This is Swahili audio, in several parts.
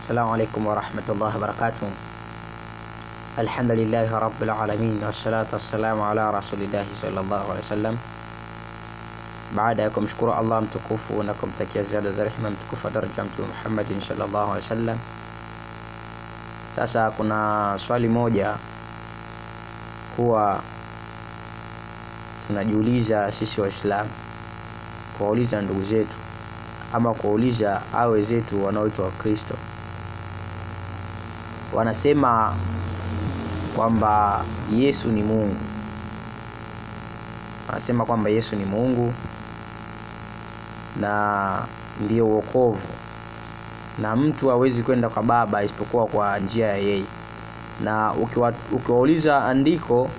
Assalamu alaikum warahmatullahi wabarakatuh. Alhamdulillahi rabbil alamin wassalatu wassalamu ala rasulillahi sallallahu alaihi wasallam. Baada ya kumshukuru Allah mtukufu na kumtakia ziada za rehema mtukufu daraja Mtume Muhammad sallallahu alaihi wasallam. Sasa kuna swali moja huwa tunajiuliza sisi Waislamu, kuwauliza ndugu zetu ama kuwauliza awe zetu wanaoitwa Wakristo. Wanasema kwamba Yesu ni Mungu. Wanasema kwamba Yesu ni Mungu na ndiyo wokovu, na mtu hawezi kwenda kwa Baba isipokuwa kwa njia ya yeye. Na ukiwauliza andiko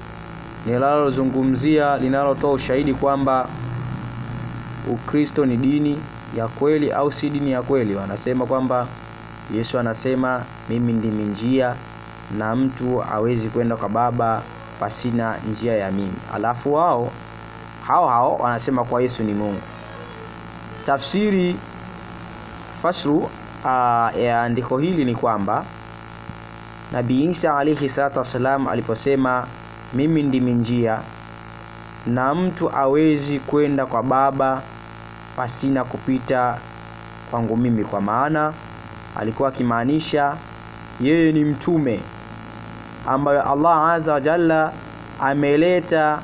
linalozungumzia, linalotoa ushahidi kwamba Ukristo ni dini ya kweli au si dini ya kweli, wanasema kwamba Yesu anasema mimi ndimi njia na mtu hawezi kwenda kwa Baba pasina njia ya mimi. Alafu wao hao wanasema kwa Yesu ni Mungu. Tafsiri fasru ya andiko hili ni kwamba Nabii Isa alayhi salatu wasalam aliposema mimi ndimi njia na mtu hawezi kwenda kwa Baba pasina kupita kwangu mimi, kwa maana alikuwa akimaanisha yeye ni mtume ambaye Allah Azza wa Jalla ameleta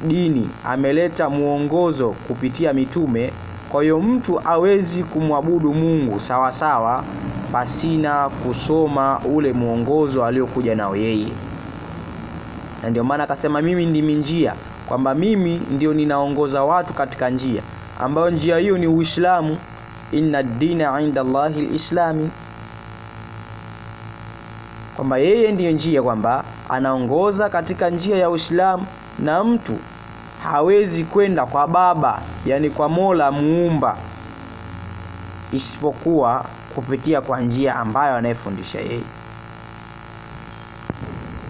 dini, ameleta muongozo kupitia mitume. Kwa hiyo mtu hawezi kumwabudu Mungu sawa sawa pasina kusoma ule muongozo aliokuja nao yeye. Na ndio maana akasema mimi ndimi njia, kwamba mimi ndio ninaongoza watu katika njia ambayo njia hiyo ni Uislamu. Inna dina inda Allahi al-Islami, kwamba yeye ndiyo njia, kwamba anaongoza katika njia ya Uislamu na mtu hawezi kwenda kwa Baba, yani kwa Mola muumba, isipokuwa kupitia kwa njia ambayo anayefundisha yeye.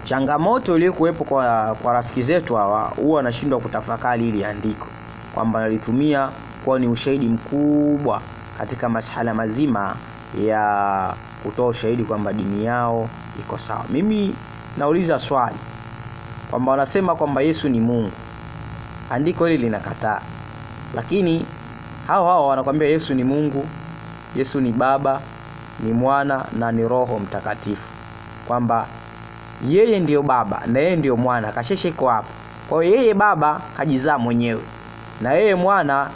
Changamoto iliyokuwepo kwa rafiki zetu hawa, huwa wanashindwa kutafakari ili andiko kwamba nalitumia kwa ni ushahidi mkubwa katika mashala mazima ya kutoa ushahidi kwamba dini yao iko sawa. Mimi nauliza swali kwamba wanasema kwamba Yesu ni Mungu, andiko hili linakataa, lakini hao wanakuambia Yesu ni Mungu, Yesu ni Baba, ni Mwana na ni Roho Mtakatifu, kwamba yeye ndiyo Baba na yeye ndiyo Mwana. Kasheshe iko hapo. Kwa hiyo yeye Baba kajizaa mwenyewe na yeye Mwana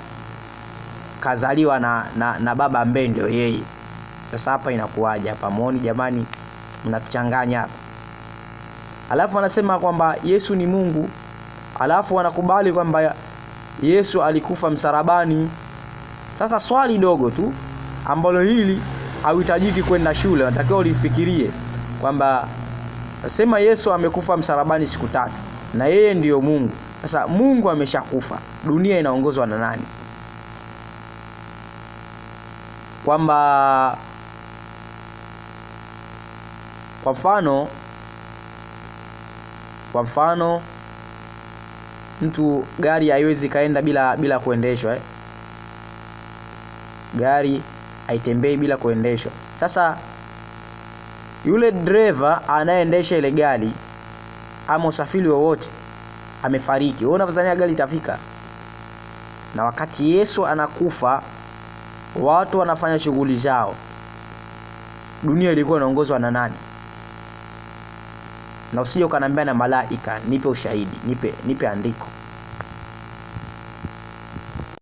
kazaliwa na Baba ambaye ndio yeye. Sasa hapa inakuwaje hapa? Muone jamani, mnatuchanganya hapa. Alafu wanasema kwamba Yesu ni Mungu, alafu wanakubali kwamba Yesu alikufa msalabani. Sasa swali dogo tu ambalo hili hauhitajiki kwenda shule, unatakiwa ulifikirie kwamba sema Yesu amekufa msalabani siku tatu na yeye ndiyo Mungu. Sasa Mungu ameshakufa, dunia inaongozwa na nani? Kwamba kwa mfano mtu gari haiwezi kaenda bila kuendeshwa, Gari haitembei bila kuendeshwa. Sasa yule driver anayeendesha ile gari ama usafiri wowote amefariki, wewe unadhania gari itafika? Na wakati Yesu anakufa watu wanafanya shughuli zao, dunia ilikuwa inaongozwa na nani? Na usije ukaniambia na malaika, nipe ushahidi, nipe andiko.